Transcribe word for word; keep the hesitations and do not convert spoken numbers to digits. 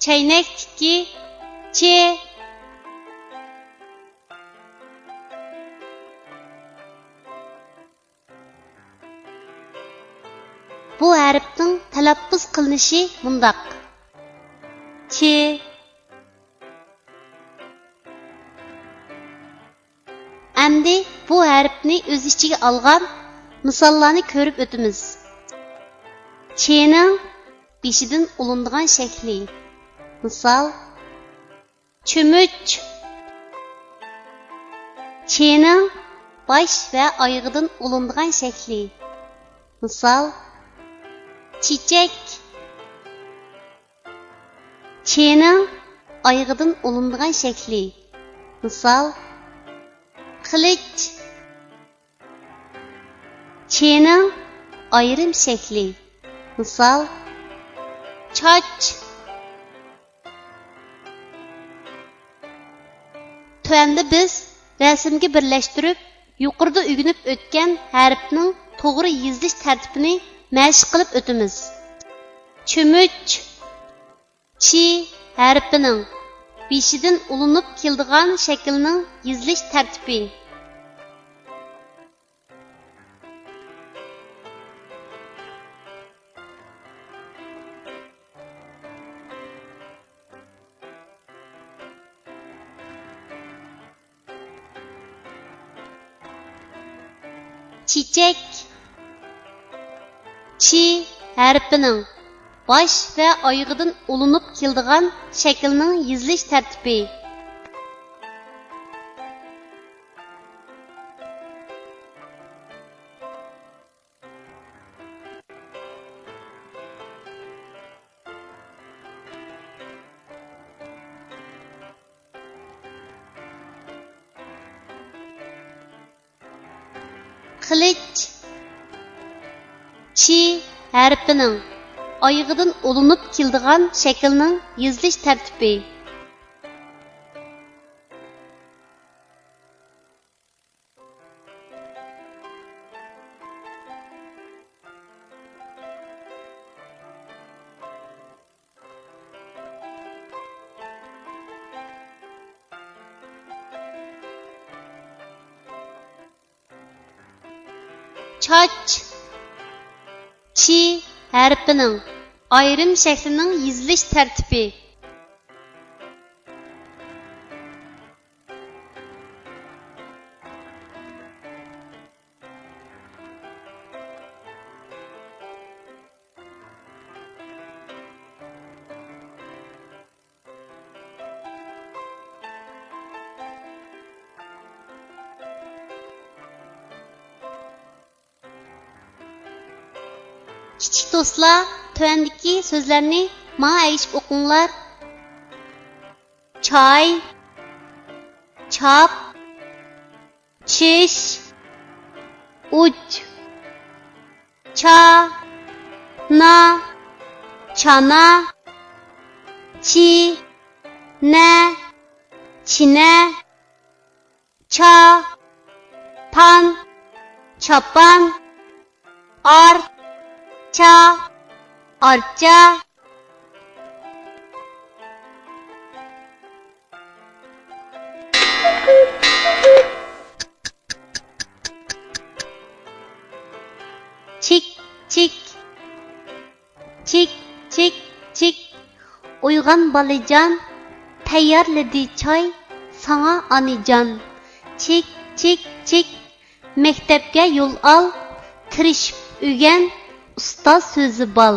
چەينەكتىكى چ. بۇ ھەرپنىڭ تەلەپپۇز قىلىنىشى مۇنداق: چ. ئەمدى بۇ ھەرپنى ئۆز ئىچىگە ئالغان مىساللارنى كۆرۈپ ئۆتىمىز. چنىڭ بېشىدىن ئۇلىنىدىغان شەكلى. مىسال، چۆمۈچ. چنىڭ باش ۋە ئايىغىدىن ئۇلىنىدىغان شەكلى. مىسال، چېچەك. چنىڭ ئايىغىدىن ئۇلىنىدىغان شەكلى. مىسال، قىلىچ. چنىڭ ئايرىم شەكلى. مىسال، چاچ. تۆۋەندە بىز رەسىمگە بىرلەشتۈرۈپ، يۇقىرىدا ئۆگىنىپ ئۆتكەن ھەرپنىڭ توغرا يېزىلىش تەرتىپىنى مەشىق قىلىپ ئۆتىمىز. چۆمۈچ. چ ھەرپىنىڭ بېشىدىن ئۇلىنىپ كېلىدىغان شەكىلنىڭ يېزىلىش تەرتىپى. چېچەك. چ ھەرپىنىڭ باش ۋە ئايىغىدىن ئۇلىنىپ كېلىدىغان شەكىلنىڭ يېزىلىش تەرتىپى. قىلىچ. چ ھەرپىنىڭ ئايىغىدىن ئۇلىنىپ كېلىدىغان شەكىلنىڭ يېزىلىش تەرتىپى. چاچ. چ ھەرپىنىڭ ئايرىم شەكلىنىڭ يېزىلىش تەرتىپى. كىچىك دوستلار، تۆۋەندىكى سۆزلەرنى ماڭا ئەگىشىپ ئوقۇڭلار. چاي، چاپ، چىش، ئۇچ، چا، نا، چانا، چى، نە، چىنە، چا، پان، چاپان، ئار، چا، ئارچا. چىك، چىك. چىك، چىك، چىك. ئويغان بالىجان، تەييارلىدى چاي ساڭا ئانىجان. چىك، چىك، چىك. مەكتەپكە يول ئال، تىرىشىپ ئۆگەن، ئۇستاز سۆزى بال.